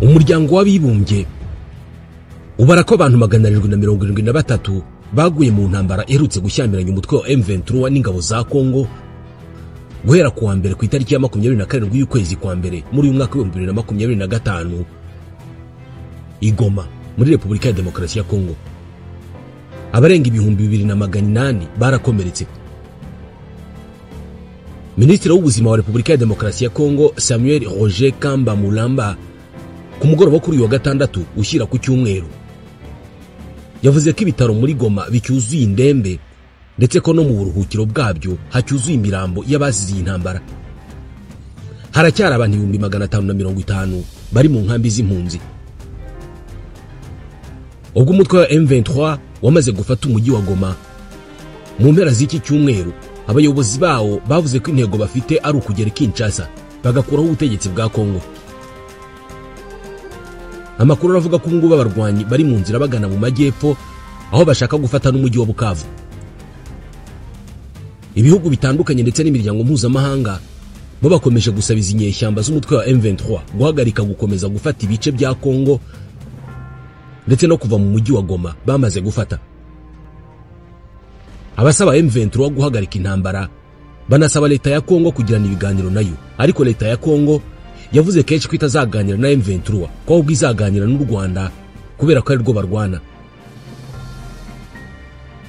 Umuryango w'abibumbye ubara ko abantu 773 baguye mu ntambara iherutse gushyamiranya umutwe wa M23 n'ingabo za Kongo guhera ku wa mbere ku itariki ya 27 y'ukwezi kwa mbere muri uyu mwaka wa 2025 i Goma muri Repubulika ya Demokarasi ya Kongo. Abarenga 2800 barakomeretse. Minisitiri w'ubuzima wa Repubulika ya Demokarasi ya Kongo Samuel Roger Kamba Mulamba ku mugoroba kuri uyu wa gatandatu ushyira ku cyumweru yavuze ko ibitaro muri Goma bicyuzuye indembe, ndetse ko no mu buruhukiro bwabyo hacyuzuye imirambo y'abazize iyi ntambara. Haracyari abantu 550,000 bari mu nkambi z'impunzi. Ubwo umutwe wa M23 wamaze gufata umujyi wa Goma mu mpera z'iki cyumweru, abayobozi bawo bavuze ko intego bafite ari ukugera Kinshasa bagakuraho ubutegetsi bwa Kongo. Amakuru aravuga ko ubungubu abarwanyi bari mu nzira bagana mu majyepfo aho bashaka gufata n'umujyi wa Bukavu. Ibihugu bitandukanye ndetse n'imiryango mpuzamahanga bo bakomeje gusaba izi nyeshyamba z'umutwe wa M23 guhagarika gukomeza gufata ibice bya Kongo ndetse no kuva mu mujyi wa Goma bamaze gufata. Abasaba M23 guhagarika intambara banasaba leta ya Kongo kugirana ibiganiro nayo, ariko leta ya Kongo yavuze kenshi ko itazaganira na M23, ko ahubwo izaganira n'u Rwanda kubera ko ari rwo barwana.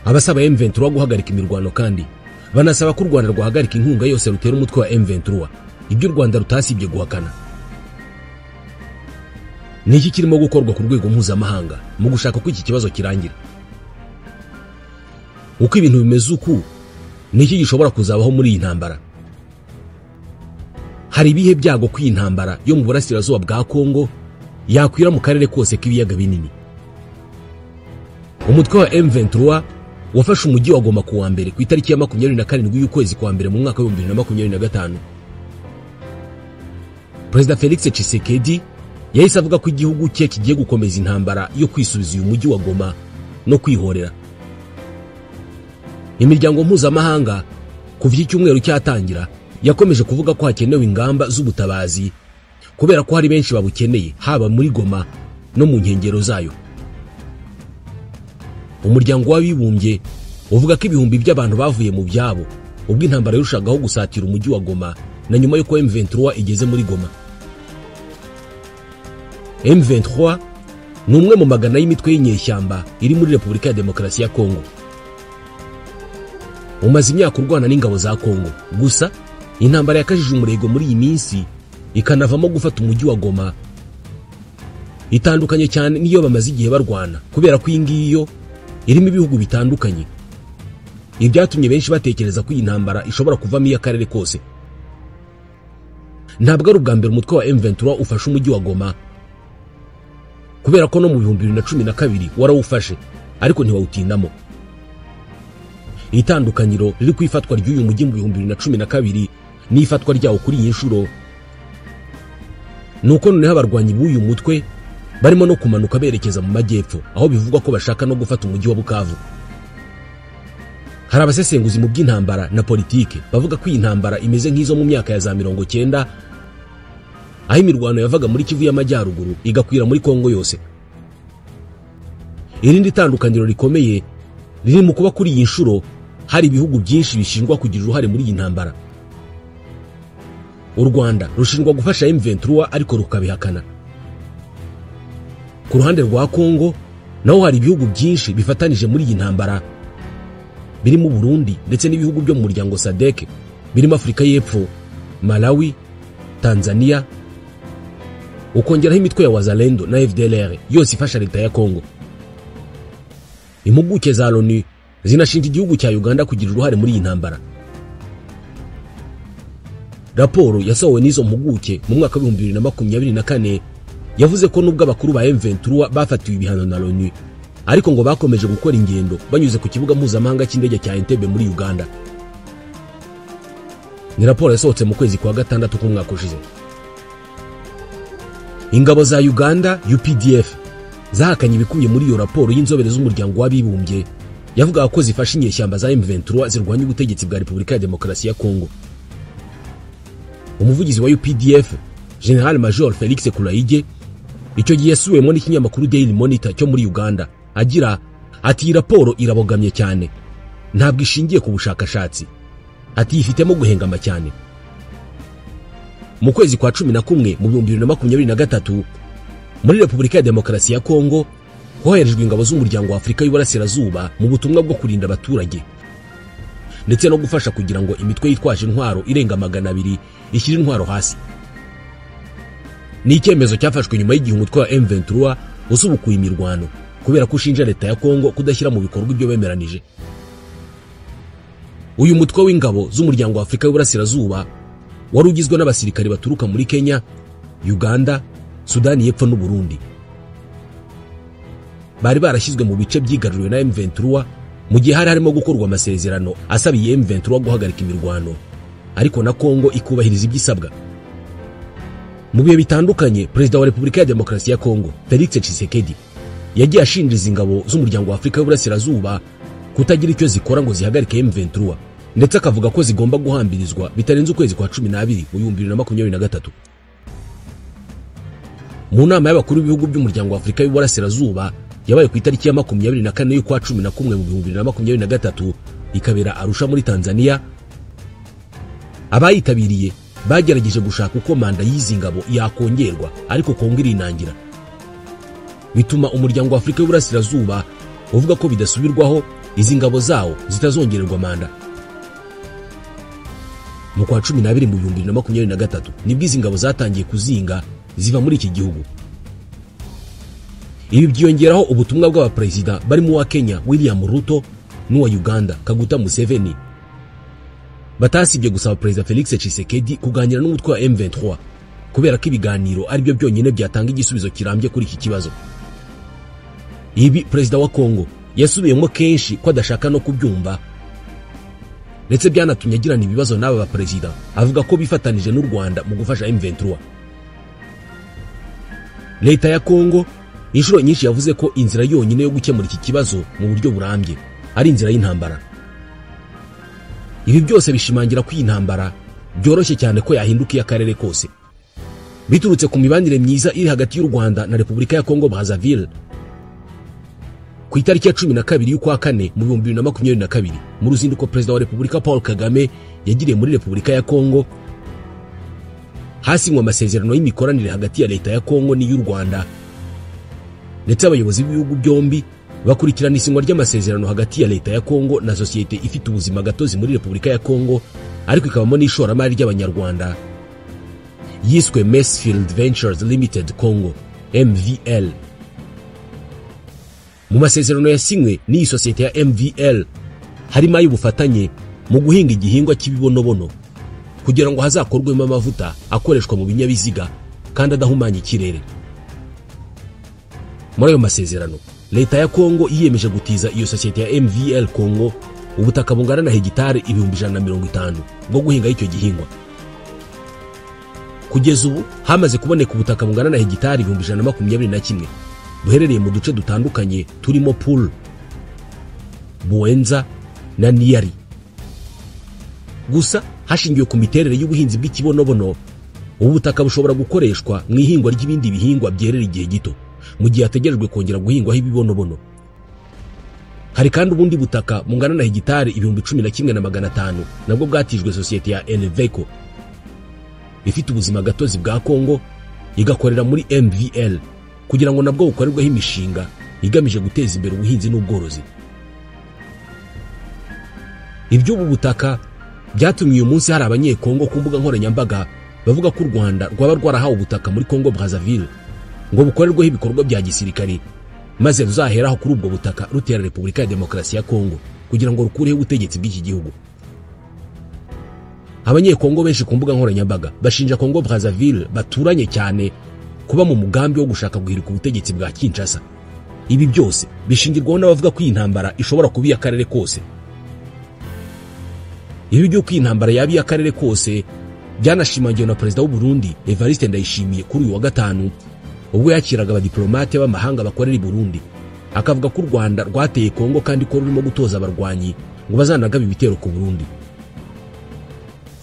Abasaba M23 guhagarika imirwano kandi banasaba ko u Rwanda rwahagarika inkunga yose rutera umutwe wa M23, ibyo u Rwanda rutasibye guhakana. Ni iki kirimo gukorwa ku rwego mpuzamahanga mu gushaka ko iki kibazo kirangira? Uko ibintu bimeze uku, ni iki gishobora kuzabaho muri iyi ntambara? Hari ibihe byago ko iyi ntambara yo mu burasirazuba bwa Kongo yakwira mu karere kose k'ibiyaga binini? Umutwe wa M23 wafashe umujyi wa Goma ku wa mbere ku itariki ya 27 y'ukwezi kwa mbere mu mwaka wa 2025. Perezida Felix Tshisekedi yahise avuga ko igihugu cye kigiye gukomeza intambara yo kwisubiza uyu mujyi wa Goma no kwihorera. Imiryango mpuzamahanga kuva iki cyumweru cyatangira yakomeje kuvuga ko hakenewe ingamba z'ubutabazi kubera ko hari benshi babukeneye, haba muri Goma no mu nkengero zayo. Umuryango w'abibumbye uvuga ko ibihumbi by'abantu bavuye mu byabo ubwo intambara yarushagaho gusatira umujyi wa Goma na nyuma y'uko M23 igeze muri Goma. M23 ni umwe mu magana y'imitwe y'inyeshyamba iri muri Repubulika ya Demokarasi ya Kongo. Umaze imyaka urwana n'ingabo za Kongo, gusa intambara yakajije umurego muri iyi minsi ikanavamo gufata umujyi wa Goma itandukanye cyane niyo bamaze igihe barwana, kubera ko iyi ngiyo irimo ibihugu bitandukanye. Ibyatumye benshi batekereza ko iyi ntambara ishobora kuvamo iy'akarere kose. Ntabwo ari ubwa mbere umutwe wa M23 ufashe umujyi wa Goma, kubera ko no mu 2012 warawufashe ariko ntiwawutindamo. Itandukaniro riri ku ifatwa ry'uyu mujyi mu 2012 n'ifatwa ryawo kuri iyi nshuro nuko noneho abarwanyi b'uyu mutwe barimo no kumanuka berekeza mu majyepfo aho bivugwa ko bashaka no gufata umujyi wa Bukavu. Hari abasesenguzi mu by'intambara na politike bavuga ko iyi ntambara imeze nk'izo mu myaka ya za 90, aho imirwano yavaga muri Kivu y'Amajyaruguru igakwira muri Kongo yose. Irindi tandukaniro rikomeye riri mu kuba kuri iyi nshuro hari ibihugu byinshi bishinjwa kugira uruhare muri iyi ntambara. U Rwanda rushinjwa gufasha M23 ariko rukabihakana. Ku ruhande rwa Kongo naho hari ibihugu byinshi bifatanije muri iyi ntambara birimo Burundi ndetse n'ibihugu byo mu muryango SADC birimo Afurika y'Epfo, Malawi, Tanzania, ukongeraho imitwe ya Wazalendo na FDLR yose ifasha leta ya Kongo. Impuguke za Loni zinashinja igihugu cya Uganda kugira uruhare muri iyi ntambara. Raporo yasohowe n'izo mpuguke mu mwaka wa 2024 yavuze ko nubwo abakuru ba M23 bafatiwe ibihano na Loni, ariko ngo bakomeje gukora ingendo banyuze ku kibuga mpuzamahanga cy'indege cya Entebbe muri Uganda. Ni raporo yasohotse mu kwezi kwa gatandatu k'umwaka ushize. Ingabo za Uganda UPDF zahakanye ibikubiye muri iyo raporo y'inzobere z'umuryango w'abibumbye yavugaga ko zifasha inyeshyamba za M23 zirwanya ubutegetsi bwa Repubulika ya Demokarasi ya Kongo. Umuvugizi wa UPDF General Major Felix Kulaige Icyo gihe yasubiwemo n'ikinyamakuru Daily Monitor cyo muri Uganda, agira ati iyi raporo irabogamye cyane, ntabwo ishingiye ku bushakashatsi, ati yifitemo guhengama cyane. Mu kwezi kwa 11 mu 2023 muri Repubulika ya Demokarasi ya Kongo hoherejwe ingabo z'umuryango wa Afurika y'Uburasirazuba mu butumwa bwo kurinda abaturage ndetse no gufasha kugira ngo imitwe yitwaje intwaro irenga 200 ishyire intwaro hasi. Ni icyemezo cyafashwe nyuma y'igihe umutwe wa M23 usubukuye imirwano kubera ko ushinja leta ya Kongo kudashyira mu bikorwa ibyo bemeranije. Uyu mutwe w'ingabo z'umuryango wa Afurika y'Uburasirazuba wari ugizwe n'abasirikari baturuka muri Kenya, Uganda, Sudani y'Epfo n'u Burundi. Bari barashyizwe mu bice byigaruriwe na M23 mu gihe hari harimo gukorwa amasezerano asaba iyi M23 guhagarika imirwano, ariko na Kongo ikubahiriza ibyisabwa. Mu bihe bitandukanye Perezida wa Repubulika ya Demokarasi ya Kongo Felix Tshisekedi yagiye ashinjiza ingabo z'umuryango wa Afurika y'Uburasirazuba kutagira icyo zikora ngo zihagarike M23, ndetse akavuga ko zigomba guhambirizwa bitarenze ukwezi kwa 12 mu 2023. Mu nama y'abakuru b'ibihugu by'umuryango wa Afurika y'Uburasirazuba yabaye ku itariki ya 24 y'ukwa 11 mu 2023 ikabera Arusha muri Tanzania, abayitabiriye bagerageje gushaka uko manda y'izi ngabo yakongerwa, ariko Kongo irinangira, bituma umuryango wa Afurika y'Uburasirazuba uvuga ko bidasubirwaho izi ngabo zawo zitazongererwa manda. Mu kwa 12 mu 2023 nibwo izi ngabo zatangiye kuzinga ziva muri iki gihugu. Ibi byiyongeraho ubutumwa bw'abaperezida barimo uwa Kenya William Ruto n'uwa Uganda Kaguta Museveni batasibye gusaba Perezida Felix Tshisekedi kuganira n'umutwe wa M23 kubera ko ibiganiro ari byo byonyine byatanga igisubizo kirambye kuri iki kibazo. Ibi Perezida wa Kongo yasubiyemo kenshi ko adashaka no kubyumva, ndetse byanatumye agirana ibibazo n'aba baperezida, avuga ko bifatanije n'u Rwanda mu gufasha M23. Leta ya Kongo inshuro nyinshi yavuze ko inzira yonyine yo gukemura iki kibazo mu buryo burambye ari inzira y'intambara. Ibi byose bishimangira ko iyi ntambara byoroshye cyane ko yahinduka iy'akarere kose, biturutse ku mibanire myiza iri hagati y'u Rwanda na Repubulika ya Kongo Brazzaville. Ku itariki ya 12 y'ukwa 4 mu 2022 mu ruzinduko Perezida wa Repubulika Paul Kagame yagiriye muri Repubulika ya Kongo, hasinywe amasezerano y'imikoranire hagati ya leta ya Kongo n'iy'u Rwanda, ndetse abayobozi b'ibihugu byombi bakurikirana isinywa ry'amasezerano hagati ya leta ya Kongo na sosiyete ifite ubuzima gatozi muri Repubulika ya Kongo, ariko ikabamo n'ishoramari ry'Abanyarwanda yiswe Macefield Ventures Limited Congo MVL. Mu masezerano yasinywe n'iyi sosiyete ya MVL harimo ay'ubufatanye mu guhinga igihingwa cy'ibibonobono kugira ngo hazakorwemo amavuta akoreshwa mu binyabiziga kandi adahumanya ikirere. Muri ayo masezerano leta ya Kongo yiyemeje gutiza iyo sosiyete ya MVL Congo ubutaka bungana na hegitari 150,000 bwo guhinga icyo gihingwa. Kugeza ubu hamaze kuboneka ubutaka bungana na hegitari 121,000 buherereye mu duce dutandukanye turimo Pool, Buenza na Niari. Gusa hashingiwe ku miterere y'ubuhinzi bw'ikibonobono, ubu butaka bushobora gukoreshwa mu ihingwa ry'ibindi bihingwa byerera igihe gito mu gihe hategerejwe kongera guhingwaho ibibonobono. Hari kandi ubundi butaka bungana na hegitari 11,500 nabwo bwatijwe sosiyete ya Enveco ifite ubuzima gatozi bwa Kongo igakorera muri MVL kugira ngo nabwo bukorerweho imishinga igamije guteza imbere ubuhinzi n'ubworozi. Iby'ubu butaka byatumye uyu munsi hari abanyekongo ku mbuga nkoranyambaga bavuga ko u Rwanda rwaba rwarahawe ubutaka muri Congo Brazzaville ngo bukorerweho ibikorwa bya gisirikari, maze ruzaheraho kuri ubwo butaka rutera Repubulika ya Demokarasi ya Kongo kugira ngo rukureho ubutegetsi bw'iki gihugu. Abanyekongo benshi ku mbuga nkoranyambaga bashinja Congo Brazzaville baturanye cyane kuba mu mugambi wo gushaka guhirika ubutegetsi bwa Kinshasa. Ibi byose bishingirwaho n'abavuga ko iyi ntambara ishobora kuba iy'akarere kose. Ibi by'uko iyi ntambara yaba iy'akarere kose byanashimangiwe na Perezida w'u Burundi Evariste Ndayishimiye kuri uyu wa gatanu ubwo yakiraga abadiplomate b'amahanga bakorera i Burundi, akavuga ko u Rwanda rwateye Kongo kandi ko rurimo gutoza abarwanyi ngo bazanagabe ibitero ku Burundi.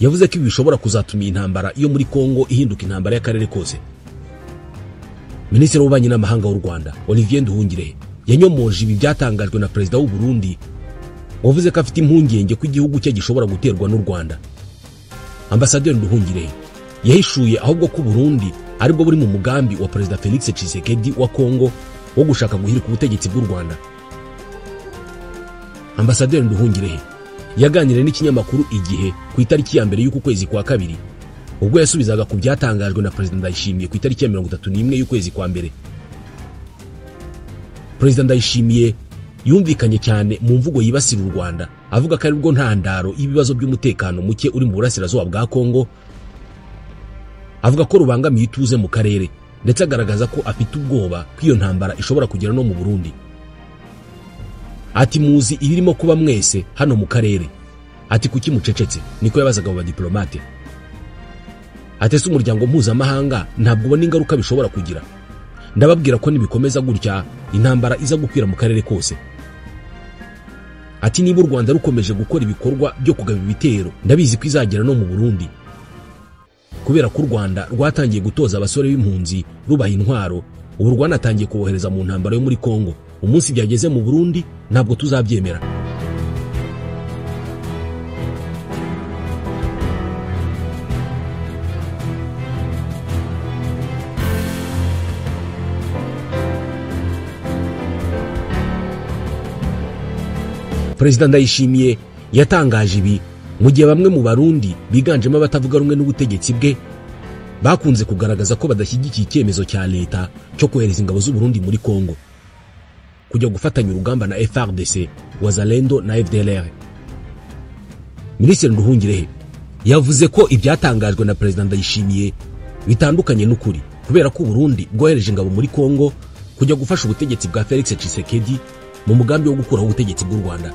Yavuze ko ibi bishobora kuzatuma iyi ntambara yo muri Kongo ihinduka intambara y'akarere kose. Minisitiri w'Ububanyi n'Amahanga w'u Rwanda Olivier Nduhungirehe yanyomoje ibi byatangajwe na Perezida w'u Burundi, wavuze ko afite impungenge ko igihugu cye gishobora guterwa n'u Rwanda. Ambasaderi Nduhungirehe yahishuye ahubwo ko Burundi aribwo buri mu mugambi wa Perezida Felix Tshisekedi wa Kongo wo gushaka guhirika ubutegetsi bw'u Rwanda. Ambasaderi Nduhungirehe yaganiriye n'ikinyamakuru Igihe ku itariki ya 1 y'uku kwezi kwa 2, ubwo yasubizaga ku byatangajwe na Perezida Ndayishimiye ku itariki ya 31 y'ukwezi kwa 1. Perezida Ndayishimiye yumvikanye cyane mu mvugo yibasira u Rwanda, avuga ko aribwo ntandaro y'ibibazo by'umutekano muke uri mu burasirazuba bwa Kongo, avuga ko rubangamiye ituze mu karere, ndetse agaragaza ko afite ubwoba ko iyo ntambara ishobora kugera no mu Burundi. Ati muzi ibirimo kuba mwese hano mu karere, ati kuki mucecetse, niko yabazaga abo badiplomate. Ati ese umuryango mpuzamahanga ntabwo ubona ingaruka bishobora kugira? Ndababwira ko nibikomeza gutya intambara iza gukwira mu karere kose. Ati niba u Rwanda rukomeje gukora ibikorwa byo kugaba ibitero, ndabizi ko izagera no mu Burundi, kubera ko u Rwanda rwatangiye gutoza abasore b'impunzi rubaha intwaro, ubu rwanatangiye kubohereza mu ntambara yo muri Kongo. Umunsi byageze mu Burundi ntabwo tuzabyemera. Perezida Ndayishimiye yatangaje ibi mu gihe bamwe mu Barundi biganjemo abatavuga rumwe n'ubutegetsi bwe bakunze kugaragaza ko badashyigikiye icyemezo cya leta cyo kohereza ingabo z'u Burundi muri Kongo kujya gufatanya urugamba na FARDC, Wazalendo na FDLR. Minisitiri Nduhungirehe yavuze ko ibyatangajwe na Perezida Ndayishimiye bitandukanye n'ukuri, kubera ko Burundi bwohereje ingabo muri Kongo kujya gufasha ubutegetsi bwa Felix Tshisekedi mu mugambi wo gukuraho ubutegetsi bw'u Rwanda.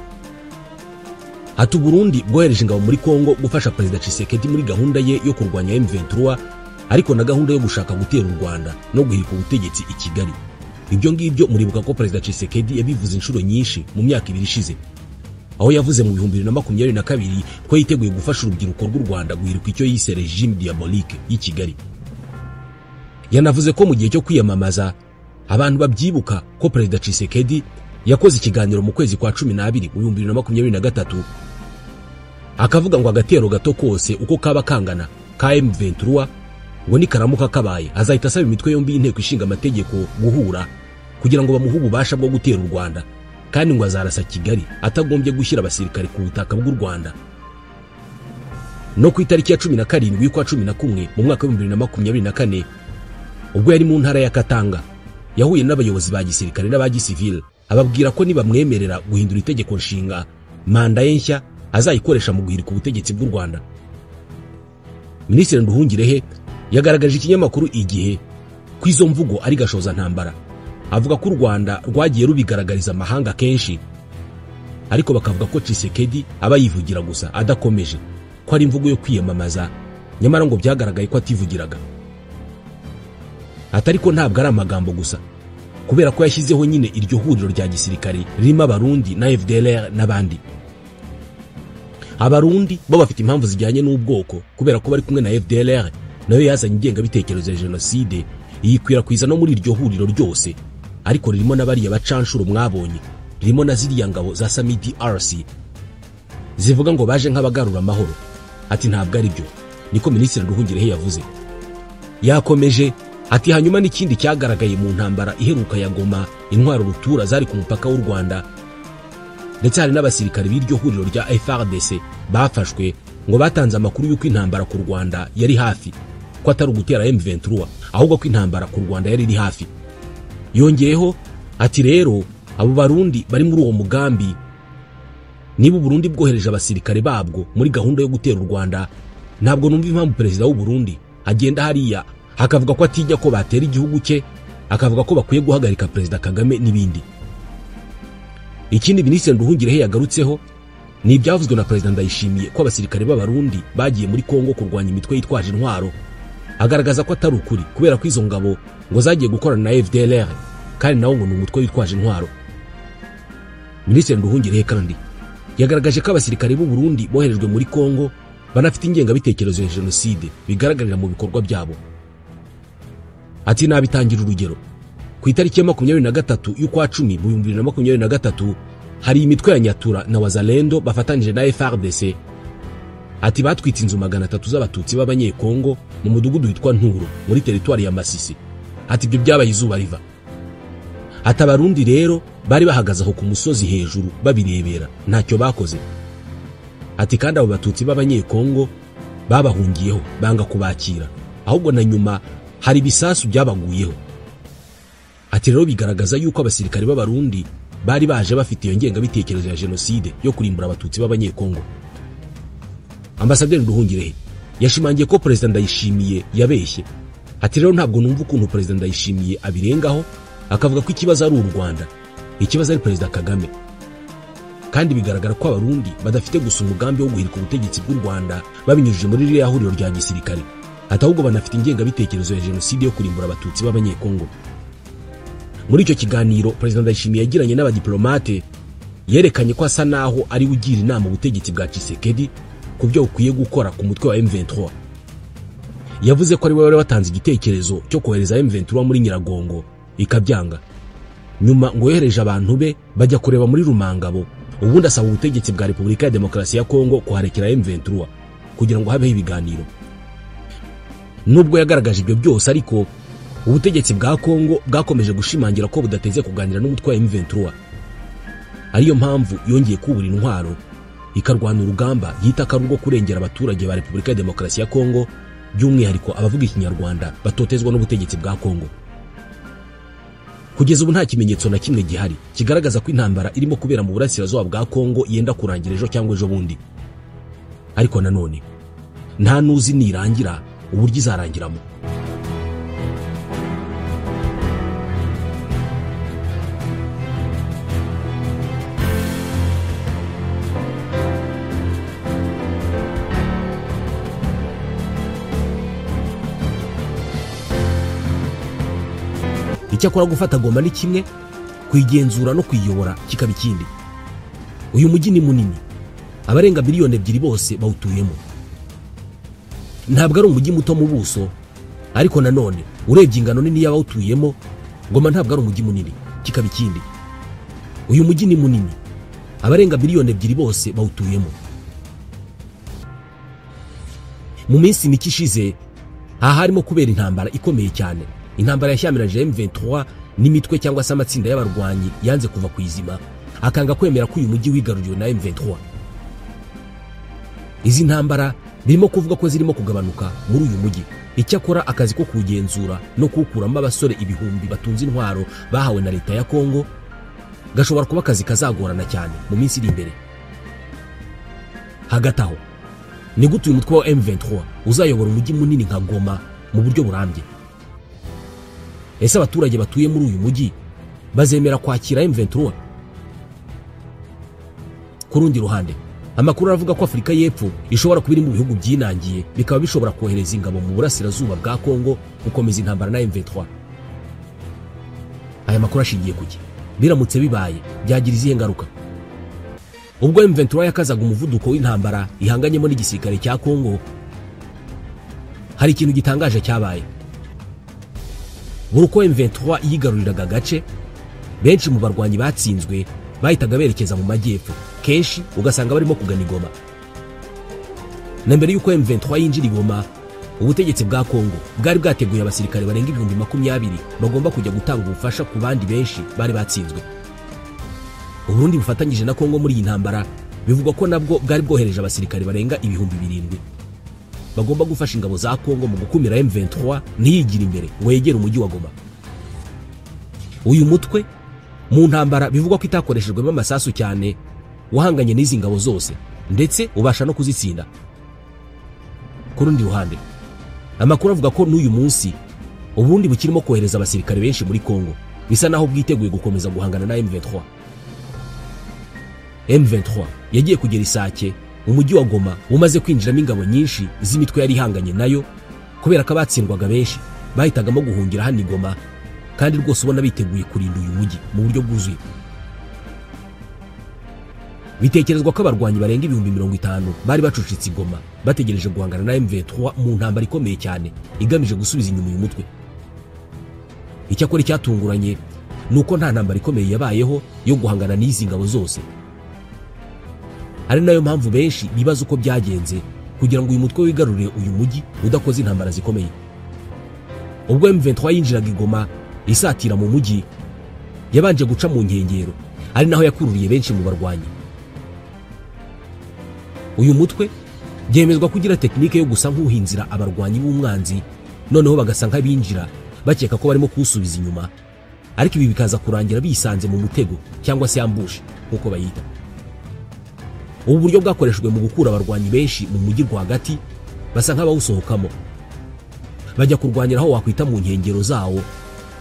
Ati Burundi bwohereje ingabo muri Kongo gufasha Perezida Tshisekedi muri gahunda ye yo kurwanya M23, ariko na gahunda yo gushaka gutera u Rwanda no guhirika ubutegetsi i Kigali. Ibyo ngibyo muribuka ko Perezida Tshisekedi yabivuze inshuro nyinshi mu myaka ibiri ishize, aho yavuze mu 2022 ko yiteguye gufasha urubyiruko rw'u Rwanda guhirika icyo yise regime diabolique y'i Kigali. Yanavuze ko mu gihe cyo kwiyamamaza abantu babyibuka ko Perezida Tshisekedi yakoze ikiganiro mu kwezi kwa 12 mu 2023, akavuga ngo agatero gato kose uko kaba kangana ka M23 ngo nikaramuka kabaye azahita asaba imitwe yombi y'inteko ishinga amategeko guhura kugira ngo bamuhe ububasha bwo gutera u Rwanda, kandi ngo azarasa Kigali atagombye gushyira abasirikare ku butaka bw'u Rwanda. No ku itariki ya 17 y'ukwa 11 mu mwaka wa 2024, ubwo yari mu ntara ya Katanga, yahuye n'abayobozi ba gisirikare n'aba gisivile, ababwira ko nibamwemerera guhindura itegeko nshinga manda ye nshya azayikoresha mu guhirika ubutegetsi bw'u Rwanda. Minisitiri Nduhungirehe yagaragaje ikinyamakuru Igihe ko izo mvugo ari gashoza ntambara, avuga ko u Rwanda rwagiye rubigaragariza amahanga kenshi, ariko bakavuga ko Tshisekedi aba yivugira gusa adakomeje, ko ari imvugo yo kwiyamamaza, nyamara ngo byagaragaye ko ativugiraga. Atari ko ntabwo ari amagambo gusa, kubera ko yashyizeho nyine iryo huriro rya gisirikare ririmo Abarundi na FDLR n'abandi. Abarundi bo bafite impamvu zijyanye n'ubwoko, kubera ko bari kumwe na FDLR nayo yazanye ingengabitekerezo ya jenoside iyikwirakwiza no muri iryo huriro ryose, ariko ririmo n'abariya bacanshuro mwabonye, ririmo na ziriya ngabo za Samidi RC zivuga ngo baje nk'abagarura amahoro. Ati ntabwo ari byo, niko Minisitiri Nduhungirehe yavuze. Yakomeje ati hanyuma n'ikindi cyagaragaye mu ntambara iheruka ya Goma, intwaro rutura zari ku mupaka w'u Rwanda, ndetse hari n'abasirikare b'iryo huriro rya FARDC bafashwe ngo batanze amakuru y'uko intambara ku Rwanda yari hafi, ko atari ugutera M23 ahubwo ko intambara ku Rwanda yari iri hafi. Yongeyeho ati rero abo Barundi bari muri uwo mugambi, niba Burundi bwohereje abasirikare babwo muri gahunda yo gutera u Rwanda, ntabwo numva impamvu Perezida w'u Burundi agenda hariya akavuga ko atijya ko batera igihugu cye, akavuga ko bakwiye guhagarika Perezida Kagame n'ibindi. Ikindi Minisitiri Nduhungirehe yagarutseho ni ibyavuzwe na Perezida Ndayishimiye ko abasirikare b'Abarundi bagiye muri Kongo kurwanya imitwe yitwaje intwaro, agaragaza ko atari ukuri, kubera ko izo ngabo ngo zagiye gukorana na FDLR kandi nawo ngo ni umutwe witwaje intwaro. Minisitiri Nduhungirehe kandi yagaragaje ko abasirikare b'u Burundi boherejwe muri Kongo banafite ingengabitekerezo ya jenoside bigaragarira mu bikorwa byabo. Ati nabitangira urugero ku itariki ya 23 y'ukwa 10 mu 2023 hari imitwe ya Nyatura na Wazalendo bafatanije na FARDC. Ati batwitse inzu 300 z'abatutsi b'abanyekongo mu mudugudu witwa Nturo muri teritwari ya Masisi. Ati ibyo byabaye izuba riva. Ati abarundi rero bari bahagaze aho ku musozi hejuru babirebera ntacyo bakoze. Ati kandi abo batutsi b'abanyekongo babahungiyeho banga kubakira, ahubwo na nyuma hari bisasu byabaguyeho. Ati rero bigaragaza yuko abasirikare b'abarundi bari baje bafite iyo ngengabitekerezo ya jenoside yo kurimbura abatutsi b'abanyekongo. Ambasaderi Nduhungirehe yashimangiye ko Perezida Ndayishimiye yabeshye. Ati rero ntabwo numva ukuntu Perezida Ndayishimiye abirengaho akavuga ko ikibazo ari u Rwanda, ikibazo ari Perezida Kagame. Kandi bigaragara ko abarundi badafite gusa umugambi wo guhirika ubutegetsi bw'u Rwanda babinyujije muri ririya huriro rya gisirikare, ati ahubwo banafite ingengabitekerezo ya jenoside yo kurimbura abatutsi b'abanyekongo. Muri icyo kiganiro Perezida Ndayishimiye yagiranye n'abadiplomate yerekanye ko asa naho ari ugira inama ubutegetsi bwa Tshisekedi ku byo ukwiye gukora ku mutwe wa M23. Yavuze ko ari we wari watanze igitekerezo cyo kohereza M23 muri Nyiragongo ikabyanga. Nyuma ngo yohereje abantu be bajya kureba muri Rumangabo, ubundi asaba ubutegetsi bwa Repubulika ya Demokarasi ya Kongo kuharekera M23 kugira ngo habeho ibiganiro. Nubwo yagaragaje ibyo byose ariko ubutegetsi bwa Kongo bwakomeje gushimangira ko budateze kuganira n'umutwe wa M23. Ariyo mpamvu yongeye kubura intwaro ikarwana urugamba yita ko ari urwo kurengera abaturage ba Repubulika ya Demokarasi ya Kongo, by'umwihariko abavuga ikinyarwanda batotezwa n'ubutegetsi bwa Kongo. Kugeza ubu nta kimenyetso na kimwe gihari kigaragaza ko intambara irimo kubera mu burasirazuba bwa Kongo yenda kurangira ejo cyangwa ejo bundi. Ariko nanone nta nuzi nirangira uburyo izarangiramo. Icyakora gufata Goma ni kimwe, kuyigenzura no kuyiyobora kikaba ikindi. Uyu mujyi ni munini, abarenga miliyoni 2 bose bawutuyemo. Ntabwo ari umujyi muto mu buso, ariko nanone urebye ingano nini y'abawutuyemo, Goma ntabwo ari umujyi munini, kikaba ikindi. Uyu mujyi ni munini, abarenga miliyoni 2 bose bawutuyemo. Mu minsi mike ishize aha harimo kubera intambara ikomeye cyane, intambara yashyamiranje M23 n'imitwe cyangwa se amatsinda y'abarwanyi yanze kuva ku izima akanga kwemera ko uyu mujyi wigaruriwe na M23. Izi ntambara birimo kuvuga ko zirimo kugabanuka muri uyu mujyi. Icyakora akazi ko kugenzura no kukuramo abasore ibihumbi batunze intwaro bahawe na leta ya Kongo gashobora kuba akazi kazagorana cyane mu minsi iri imbere. Hagati aho ni gute uyu mutwe wa M23 uzayobora umujyi munini nka Goma mu buryo burambye? Ese abaturage batuye muri uyu mujyi bazemera kwakira M23? Ku rundi ruhande amakuru aravuga ko Afurika y'Epfo ishobora kuba iri mu bihugu byinangiye bikaba bishobora kohereza ingabo mu burasirazuba bwa Kongo gukomeza intambara na M23. Aya makuru ashingiye kuki? Biramutse bibaye byagira izihe ngaruka? Ubwo M23 yakazaga umuvuduko w'intambara ihanganyemo n'igisirikare cya Kongo, hari ikintu gitangaje cyabaye. Buri uko M23 yigaruriraga agace, benshi mu barwanyi batsinzwe bahitaga berekeza mu majyepfo, kenshi ugasanga barimo kugana Goma. Na mbere y'uko M23 yinjira i Goma, ubutegetsi bwa Kongo bwari bwateguye abasirikare barenga 20,000 bagomba kujya gutanga ubufasha ku bandi benshi bari batsinzwe. Uburundi bufatanyije na Kongo muri iyi ntambara bivugwa ko nabwo bwari bwohereje abasirikare barenga 7,000 bagomba gufasha ingabo za Kongo mu gukumira M23 ntiyigire imbere ngo yegere umujyi wa Goma. Uyu mutwe mu ntambara bivugwa ko itakoreshejwemo amasasu cyane wahanganye n'izi ngabo zose ndetse ubasha no kuzitsinda. Ku rundi ruhande amakuru avuga ko n'uyu munsi ubundi bukirimo kohereza abasirikare benshi muri Kongo, bisa naho bwiteguye gukomeza guhangana na M23. M23 yagiye kugera Isake, umujyi wa Goma umaze kwinjiramo ingabo nyinshi z'imitwe yari ihanganye nayo, kubera ko abatsindwaga benshi bahitagamo guhungira hano i Goma, kandi rwose ubona biteguye kurinda uyu mujyi mu buryo bwuzuye. Bitekerezwa ko abarwanyi barenga 50,000 bari bacucitse i Goma bategereje guhangana na M23 mu ntambara ikomeye cyane igamije gusubiza inyuma uyu mutwe. Icyakora icyatunguranye ni uko nta ntambara ikomeye yabayeho yo guhangana n'izi ngabo zose, ari nayo mpamvu benshi bibaza uko byagenze kugira ngo uyu mutwe wigarurire uyu mujyi udakoze intambara zikomeye. Ubwo M23 yinjiraga i Goma isatira mu mujyi, yabanje guca mu nkengero, ari naho yakururiye benshi mu barwanyi. Uyu mutwe byemezwa kugira tekinike yo gusa nk'uhinzira abarwanyi b'umwanzi, noneho bagasa nk'abinjira bakeka ko barimo kuwusubiza inyuma, ariko ibi bikaza kurangira bisanze mu mutego cyangwa se ambush nk'uko bayita. Ubu buryo bwakoreshejwe mu gukura abarwanyi benshi mu mujyi rwagati basa nk'abawusohokamo bajya kurwanira aho wakwita mu nkengero zawo,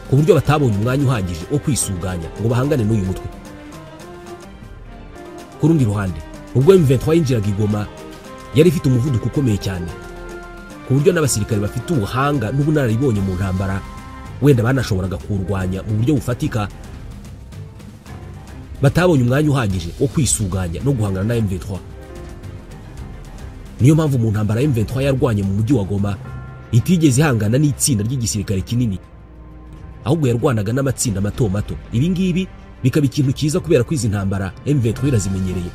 ku buryo batabonye umwanya uhagije wo kwisuganya ngo bahangane n'uyu mutwe. Ku rundi ruhande, ubwo M23 yinjiraga i Goma yari ifite umuvuduko ukomeye cyane, ku buryo n'abasirikare bafite ubuhanga n'ubunararibonye mu ntambara wenda banashoboraga kurwanya mu buryo bufatika batabonye umwanya uhagije wo kwisuganya no guhangana na M23. Niyo mpamvu mu ntambara M23 yarwanye mu mujyi wa Goma itigeze ihangana n'itsinda ry'igisirikare kinini, ahubwo yarwanaga n'amatsinda mato mato. Ibi ngibi bikaba ikintu cyiza kubera ko izi ntambara M23 irazimenyereye.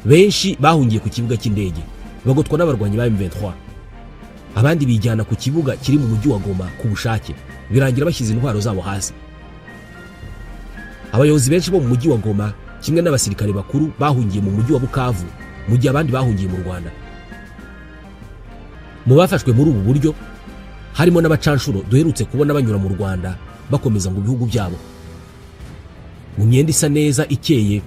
Benshi bahungiye ku kibuga cy'indege bagotwa n'abarwanyi ba M23, abandi bijyana ku kibuga kiri mu mujyi wa Goma ku bushake, birangira bashyize intwaro zabo hasi. Abayobozi benshi bo mu mujyi wa Goma kimwe n'abasirikare bakuru bahungiye mu mujyi wa Bukavu, mu gihe abandi bahungiye mu Rwanda. Mu bafashwe muri ubu buryo harimo n'abacanshuro duherutse kubona banyura mu Rwanda bakomeza ngo bihugu byabo. Mu myenda isa neza ikeye,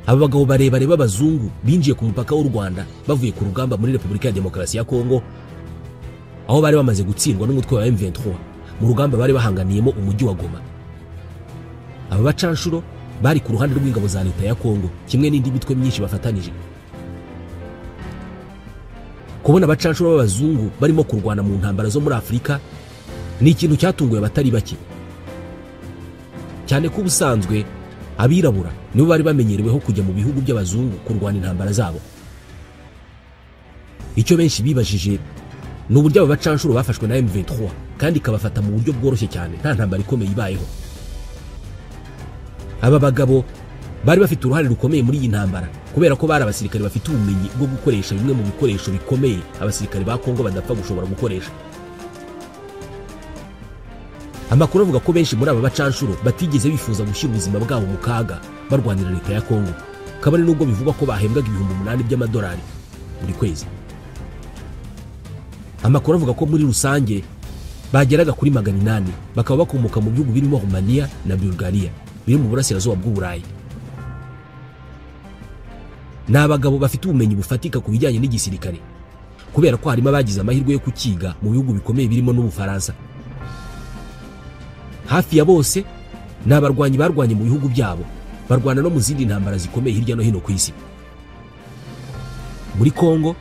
aba bagabo barebare b'abazungu binjiye ku mupaka w'u Rwanda bavuye ku rugamba muri Repubulika ya Demokarasi ya Kongo, aho bari bamaze gutsindwa n'umutwe wa M23 mu rugamba bari bahanganiyemo umujyi wa Goma. Aba bacanshuro bari ku ruhande rw'ingabo za leta ya Kongo kimwe n'indi mitwe myinshi bafatanije. Kubona abacanshuro b'abazungu barimo kurwana mu ntambara zo muri Afurika ni ikintu cyatunguye abatari bake, cyane ko ubusanzwe abirabura nibo bari bamenyereweho kujya mu bihugu by'abazungu kurwana intambara zabo. Icyo benshi bibajije ni uburyo aba bacanshuro bafashwe na M23 kandi ikabafata mu buryo bworoshye cyane nta ntambara ikomeye ibayeho. Aba bagabo bari bafite uruhare rukomeye muri iyi ntambara kubera ko bari abasirikare bafite ubumenyi bwo gukoresha bimwe mu bikoresho bikomeye abasirikare ba Kongo badapfa gushobora gukoresha. Amakuru avuga ko benshi muri aba bacanshuro batigeze bifuza gushyira ubuzima bwabo mu kaga barwanira leta ya Kongo, kabone nubwo bivugwa ko bahembwaga 8,000 by'amadolari buri kwezi. Amakuru avuga ko muri rusange bageraga kuri 800 bakaba bakomoka mu bihugu birimo Romania na Bulgaria biri mu burasirazuba bw'Uburayi. Ni abagabo bafite ubumenyi bufatika ku bijyanye n'igisirikare, kubera ko harimo abagize amahirwe yo kukiga mu bihugu bikomeye birimo n'Ubufaransa. Hafi ya bose ni abarwanyi barwanye mu bihugu byabo, barwana no mu zindi ntambara zikomeye hirya no hino ku isi. Muri Kongo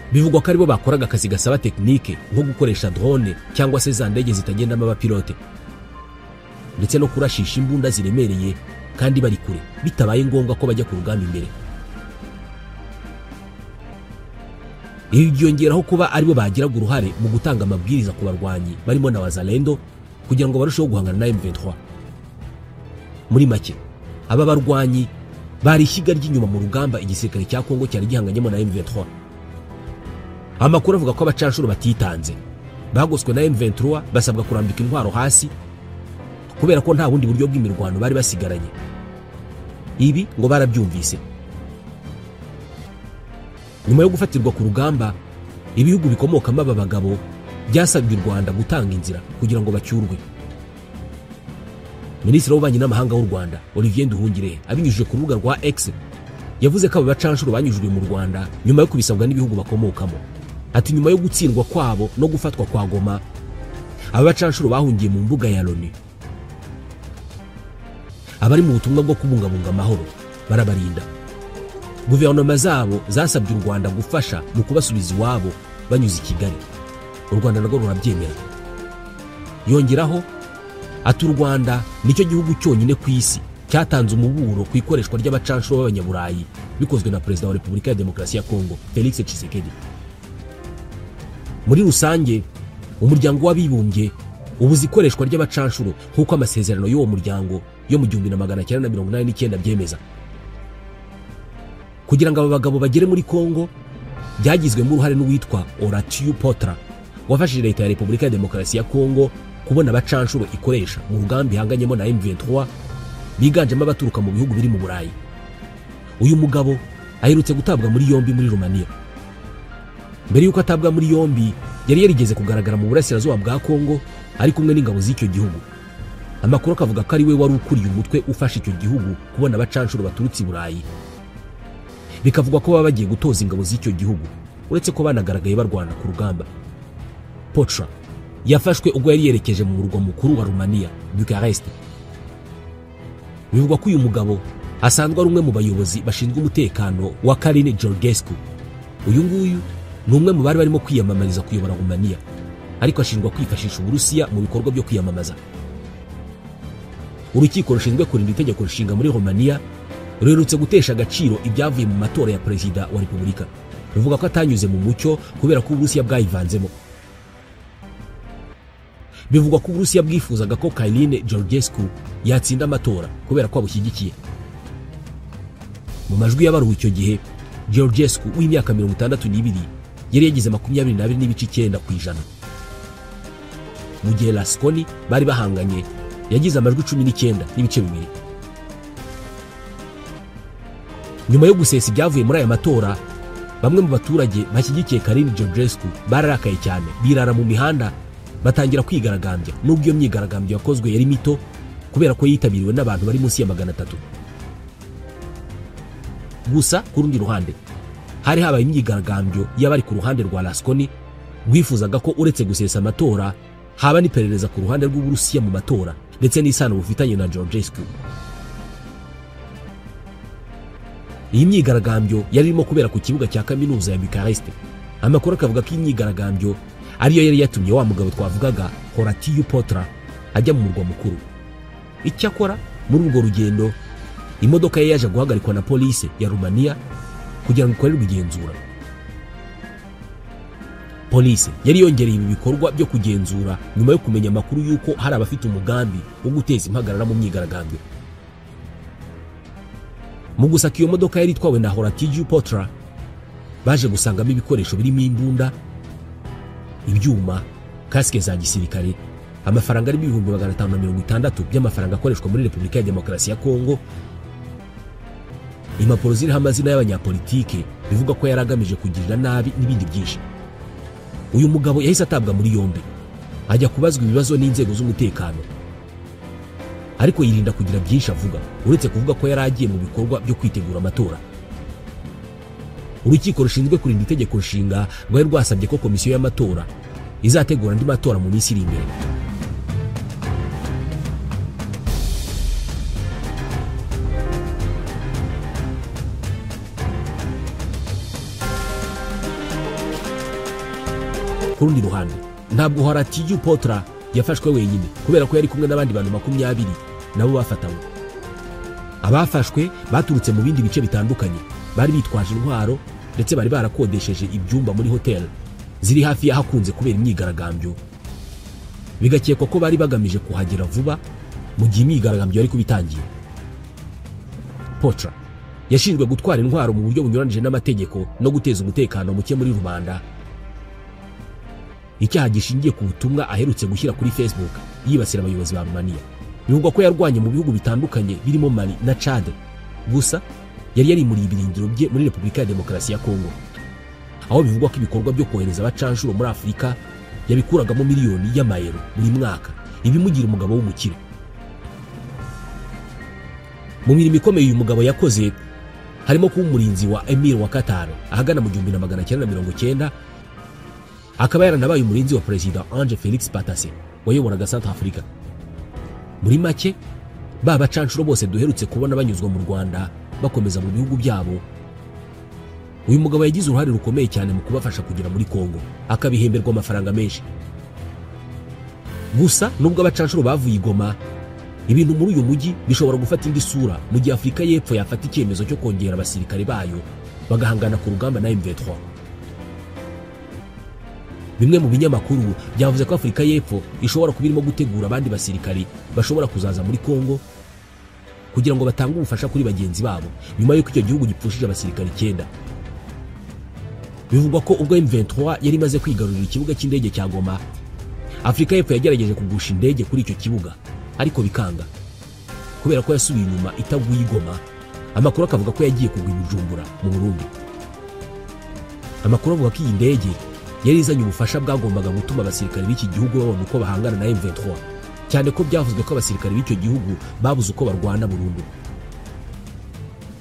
bivugwa ko aribo bakoraga akazi gasaba tekinike nko gukoresha drone cyangwa se za ndege zitagendamo abapilote, ndetse no kurashisha imbunda ziremereye kandi bari kure bitabaye ngombwa ko bajya ku rugamba imbere. Ibi byongeraho kuba aribo bagiraga uruhare mu gutanga amabwiriza ku barwanyi barimo na Wazalendo kugira ngo barusheho guhangana na M23. Muri make, aba barwanyi bari ishyiga ry'inyuma mu rugamba igisirikare cya Kongo cyari gihanganyemo na M23. Amakuru avuga ko abacanshuro batitanze, bagoswe na M23 basabwa kurambika intwaro hasi kubera ko nta bundi buryo bw'imirwano bari basigaranye. Ibi ngo barabyumvise. Nyuma yo gufatirwa ku rugamba, ibihugu bikomokamo aba bagabo byasabye u Rwanda gutanga inzira kugira ngo bacyurwe. Minisitiri w'Ububanyi n'Amahanga w'u Rwanda Olivier Nduhungirehe abinyujije ku rubuga rwa X yavuze ko aba bacanshuro banyujijwe mu Rwanda nyuma yo kubisabwa n'ibihugu bakomokamo. Ati nyuma yo gutsindwa kwabo no gufatwa kwa Goma, aba bacanshuro bahungiye mu mbuga ya Loni. Abari mu butumwa bwo kubungabunga amahoro barabarinda. Guverinoma zabo zasabye u Rwanda gufasha mu kubasubiza iwabo banyuze i Kigali. U Rwanda narwo rurabyemera. Yongeraho ati u Rwanda nicyo gihugu cyonyine ku isi cyatanze umuburo ku ikoreshwa ry'abacanshuro b'abanyaburayi bikozwe na Perezida wa Repubulika ya Demokarasi ya Kongo Felix Tshisekedi. Muri rusange, umuryango w'abibumbye Ubuza ikoreshwa ry'abacanshuro nk'uko amasezerano y'uwo muryango yo mu 1989 byemeza. Kugira ngo aba bagabo bagere muri Kongo byagizwemo uruhare n'uwitwa Horatiu Potra, wafashije leta ya Repubulika ya Demokarasi ya Kongo kubona abacanshuro ikoresha mu rugamba ihanganyemo na M23, biganjemo abaturuka mu bihugu biri mu Burayi. Uyu mugabo aherutse gutabwa muri yombi muri Romania. Mbere yuko atabwa muri yombi yari yarigeze kugaragara mu burasirazuba bwa Kongo ari kumwe n'ingabo z'icyo gihugu. Amakuru akavuga ko ari we wari ukuriye umutwe ufasha icyo gihugu kubona abacanshuro baturutse i Burayi. Bikavugwa ko baba bagiye gutoza ingabo z'icyo gihugu, uretse ko banagaragaye barwana ku rugamba. Potra yafashwe ubwo yari yerekeje mu murwa mukuru wa Romania, Bucharest. Bivugwa ko uyu mugabo asanzwe ari umwe mu bayobozi bashinzwe umutekano wa Călin Georgescu. Uyu nguyu ni umwe mu bari barimo kwiyamamariza kuyobora Romania, ariko ashinjwa kwifashisha Uburusiya mu bikorwa byo kwiyamamaza. Urukiko rushinzwe kurinda itegeko nshinga muri Romania ruherutse gutesha agaciro ibyavuye mu matora ya perezida wa Repubulika, ruvuga ko atanyuze mu mucyo kubera ko Uburusiya bwayivanzemo. Bivugwa ko Uburusiya bwifuzaga ko Călin Georgescu yatsinda amatora kubera ko abushyigikiye. Mu majwi y'abaruwe icyo gihe, Georgescu w'imyaka 62 yari yagize 22.9%, mu gihe Lasconi bari bahanganye yagize amajwi 19.2. Nyuma yo gusesa ibyavuye muri aya matora, bamwe mu baturage bashyigikiye Călin Georgescu bararakaye cyane, birara mu mihanda batangira kwigaragambya, nubwo iyo myigaragambyo yakozwe yari mito kubera ko yitabiriwe n'abantu bari munsi ya 300. Gusa ku rundi ruhande hari habaye imyigaragambyo y'abari ku ruhande rwa Lasconi rwifuzaga ko uretse gusesa amatora haba n'iperereza ku ruhande rw'Uburusiya mu matora ndetse n'isano bufitanye na Georgescu. Iyi myigaragambyo yari irimo kubera ku kibuga cya kaminuza ya Bucharest. Amakuru akavuga ko iyi myigaragambyo ariyo yari yatumye wa mugabo twavugaga Horatiu Potra ajya mu murwa mukuru. Icyakora muri urwo rugendo imodoka ye yaje guhagarikwa na polisi ya Romania kugira ngo ikorerwe igenzura. Polisi yari yongereye ibi bikorwa byo kugenzura nyuma yo kumenya amakuru y'uko hari abafite umugambi wo guteza impagarara mu myigaragambyo. Mu gusaka iyo modoka yari itwawe na Horatiu Potra, baje gusangamo ibikoresho birimo imbunda, ibyuma, kasike za gisirikare, amafaranga ari 560,000 by'amafaranga akoreshwa muri Repubulika ya Demokarasi ya Kongo, impapuro ziriho amazina y'abanyapolitike bivuga ko yari agamije kugirira nabi n'ibindi byinshi. Uyu mugabo yahise atabwa muri yombi, ajya kubazwa ibibazo n'inzego z'umutekano, ariko yirinda kugira byinshi avuga uretse kuvuga ko yari agiye mu bikorwa byo kwitegura amatora. Urukiko rushinzwe kurinda itegeko nshinga rwari rwasabye ko komisiyo y'amatora izategura andi matora mu minsi iri imbere. Ku rundi ruhande ntabwo Horatiu Potra yafashwe wenyine kubera ko yari kumwe n'abandi bantu 20 nabo bafatanywe. Abafashwe baturutse mu bindi bice bitandukanye, bari bitwaje intwaro ndetse bari barakodesheje ibyumba muri hotel ziri hafi y'ahakunze kubera imyigaragambyo. Bigakekwa ko bari bagamije kuhagera vuba mu gihe imyigaragambyo yari kubitangiye. Potra yashinjwe gutwara intwaro mu buryo bunyuranije n'amategeko no guteza umutekano muke muri rubanda, icyaha gishingiye ku butumwa aherutse gushyira kuri Facebook yibasira abayobozi ba Romania. Bivugwa ko yarwanye mu bihugu bitandukanye birimo Mali na Chad. Gusa yari yarimuriye ibirindiro bye muri Repubulika ya Demokarasi ya Kongo, aho bivugwa ko ibikorwa byo kohereza abacanshuro muri Afurika yabikuragamo miliyoni y'amayero buri mwaka, ibimugira umugabo w'umukire. Mu mirimo ikomeye uyu mugabo yakoze harimo kuba umurinzi wa Emir wa Qatar ahagana mu 1990, akaba yaranabaye umurinzi wa Perezida Ange Felix Patassé wayoboraga Centrafrica. Muri make ba bacanshuro bose duherutse kubona banyuzwa mu Rwanda bakomeza mu bihugu byabo, uyu mugabo yagize uruhare rukomeye cyane mu kubafasha kugera muri Kongo, akabihemberwa amafaranga menshi. Gusa nubwo abacanshuro bavuye i Goma, ibintu muri uyu mujyi bishobora gufata indi sura mu gihe Afurika y'Epfo yafata icyemezo cyo kongera abasirikare bayo bagahangana ku rugamba na M23. Bimwe mu binyamakuru byavuze ko Afurika y'Epfo ishobora kuba irimo gutegura abandi basirikari bashobora kuzaza muri Kongo kugira ngo batange ubufasha kuri bagenzi babo nyuma y'uko icyo gihugu gipfushije abasirikari 9. Bivugwa ko ubwo M23 yari imaze kwigarurira ikibuga cy'indege cya Goma, Afurika y'Epfo yagerageje kugusha indege kuri icyo kibuga ariko bikanga kubera ko yasubiye inyuma itaguye Goma. Amakuru akavuga ko yagiye kugwa i Bujumbura mu Burundi. Amakuru avuga ko iyi ndege yari izanye ubufasha bwagombaga gutuma abasirikari b'iki gihugu babona uko bahangana na M23, cyane ko byavuzwe ko abasirikari b'icyo gihugu babuze uko barwana burundu.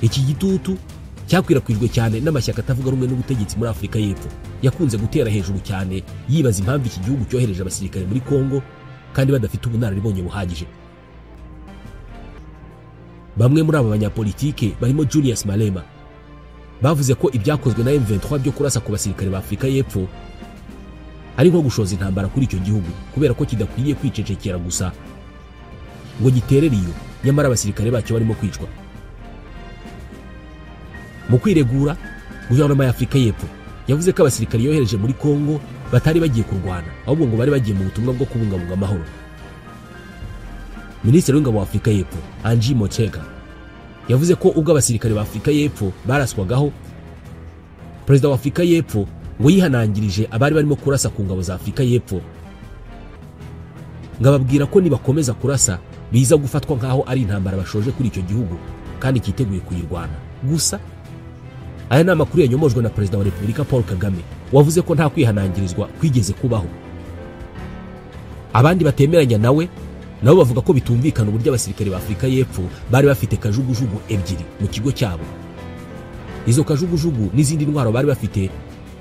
Iki gitutu cyakwirakwijwe cyane n'amashyaka atavuga rumwe n'ubutegetsi muri Afurika y'Epfo, yakunze gutera hejuru cyane yibaza impamvu iki gihugu cyohereje abasirikari muri Kongo kandi badafite ubunararibonye buhagije. Bamwe muri aba banyapolitike barimo Julius Malema bavuze ko ibyakozwe na M23 byo kurasa ku basirikare ba Afurika y'Epfo ari nko gushoza intambara kuri icyo gihugu, kubera ko kidakwiriye kwicecekera gusa ngo giterere iyo nyamara abasirikare bacyo barimo kwicwa. Mu kwiregura, guverinoma ya Afurika y'Epfo yavuze ko abasirikare yohereje muri Kongo batari bagiye kurwana, ahubwo ngo bari bagiye mu butumwa bwo kubungabunga amahoro. Minisitiri w'Ingabo wa Afurika y'Epfo Angie Motshekga yavuze ko ubwo abasirikare ba Afurika y'Epfo baraswagaho, Perezida wa Afurika y'Epfo ngo yihanangirije abari barimo kurasa ku ngabo za Afurika y'Epfo, ngo ababwira ko nibakomeza kurasa biza gufatwa nkaho ari intambara bashoje kuri icyo gihugu kandi cyiteguye kuyirwana. Gusa aya ni amakuru yanyomojwe na Perezida wa Repubulika Paul Kagame, wavuze ko nta kwihanangirizwa kwigeze kubaho. Abandi batemeranya nawe nabo bavuga ko bitumvikana uburyo abasirikare ba Afurika y'Epfo bari bafite kajugujugu 2 mu kigo cyabo. Izo kajugujugu n'izindi ntwaro bari bafite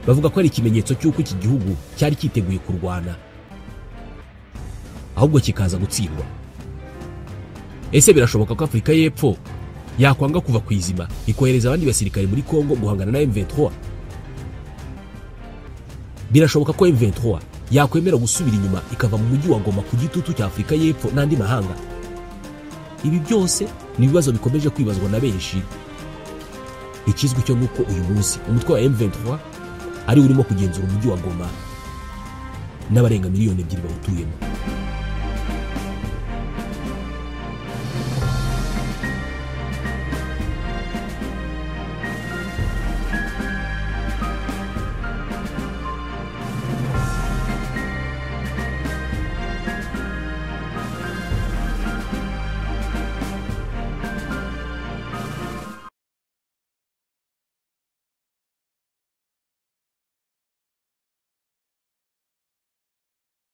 bavuga ko ari ikimenyetso cy'uko iki gihugu cyari cyiteguye kurwana, ahubwo kikaza gutsindwa. Ese birashoboka ko Afurika y'Epfo yakwanga kuva ku izima ikohereza abandi basirikare muri Kongo guhangana na M23? Birashoboka ko M23 yakwemera gusubira inyuma ikava mu mujyi wa Goma ku gitutu cya Afurika y'Epfo n'andi mahanga? Ibi byose ni ibibazo bikomeje kwibazwa na benshi. Ikizwi cyo nuko uyu munsi umutwe wa M23 ari urimo kugenzura umujyi wa Goma n'abarenga miliyoni 2 bawutuyemo.